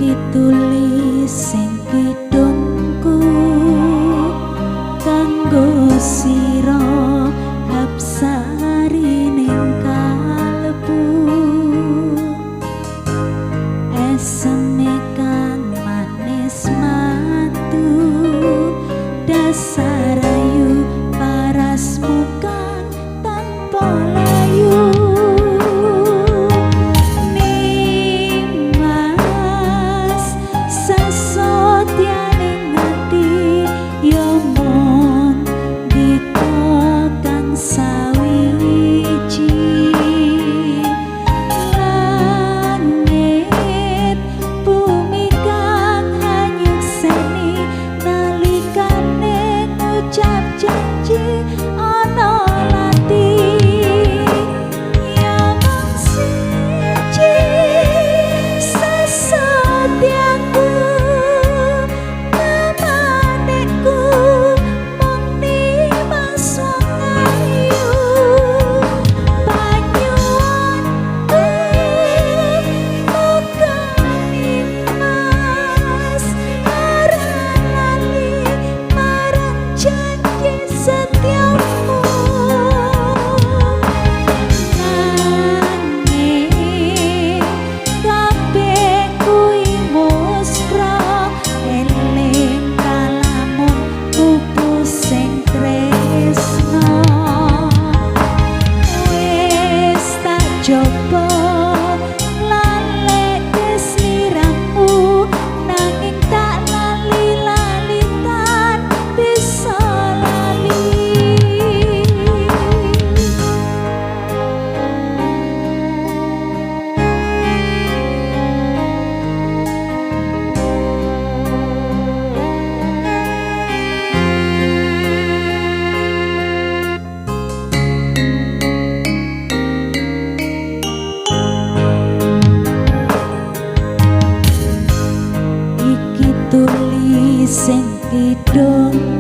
Iki tulis sing kidungku kanggo sira, hapsari ning kalbu, eseme kang manis matu, dasar ayu parasmu kang tanpa layu. Nimas, sasotyaning ati ya mung dika kang sawiji. Langit bumi kang hanyukseni nalikane ngucap janji ana lati. Ya mung siji sesatyaku, memanekku mung Nimas wong ayu. Panyuwunku muga Nimas ora lali marang janji setyamu. Nanging kabeh kuwi muspra, eling kalamun pupus sing tresna. Wis tak coba laleke sliramu, nanging tak lali-lali tan bisa lali. Iki tulis sing kidungku.